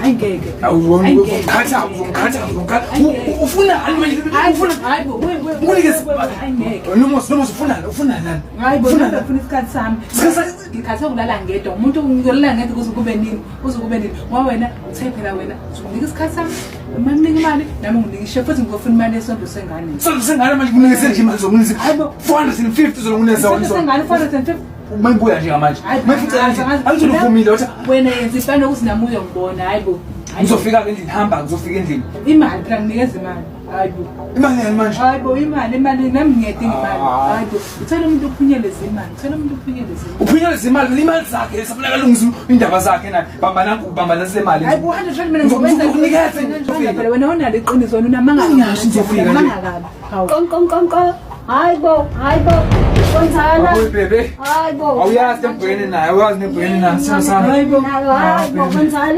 Hayi ngeke. Awuzongiqhatha, uzongiqhatha, uzongiqhatha. Ufunani manje? Ufuna Hayi bo, we we. Ukunikeza Hayi ngeke. Nomusa, Nomusa ufunani? Ufunani lana? Hayi bo, Ufunani? ngifuna isikhathi sami. Isikhathi sakho? Ngikhathe ukulala ngedwa. Umuntu ngiyolala ngedwa kuze kube nini? Kuze kube nini? Ngoba wena uthe phela wena uzokunika isikhathi sami. Uma nginika imali, nami nginika ishefu futhi ngizofuna imali yesondlo sengane. Sondlo sengane manje kunikeze nje imali zokunikeza. Hayi bo. 450 uzokunikeza Isondlo sengane 450. Uma ngibuya njengamanje. Hayi bo, Manje futhi angazi, angazi. angizoluvumile wathi Wena yenza iplan yokuthi nami uyongibona. Hayi bo. Hayi bo. ngizofika endlini hamba ngizofika endlini. Imali phela nginikeza imali. Hayi bo. Imali yani manje. Hayi bo imali imali nami ngiyadinga imali. Ah. Hayi bo. Uthela umuntu uphunyeleze imali. Uthela umuntu uphunyeleze imali. Uphunyeleza imali, imali zakhe lesafuneka alungise indaba zakhe naye. Bamba nanku bamba nase imali. Hayi bo 100 mina ngizokwenza. Ngizokunikeza. Phela wena unalo iqiniso wena unamanga. Ngingasho ngizofika nje. Unamanga kabi. Hawu. Kom kom kom kom. Hayi bo, hayi bo. Kwenzana? Awu bebe. Hayi bo. Awuyazi nebhekene naye, awuyazi nebhekene naye. Sithando sami. Hayi bo. Hayi bo, kwenzana?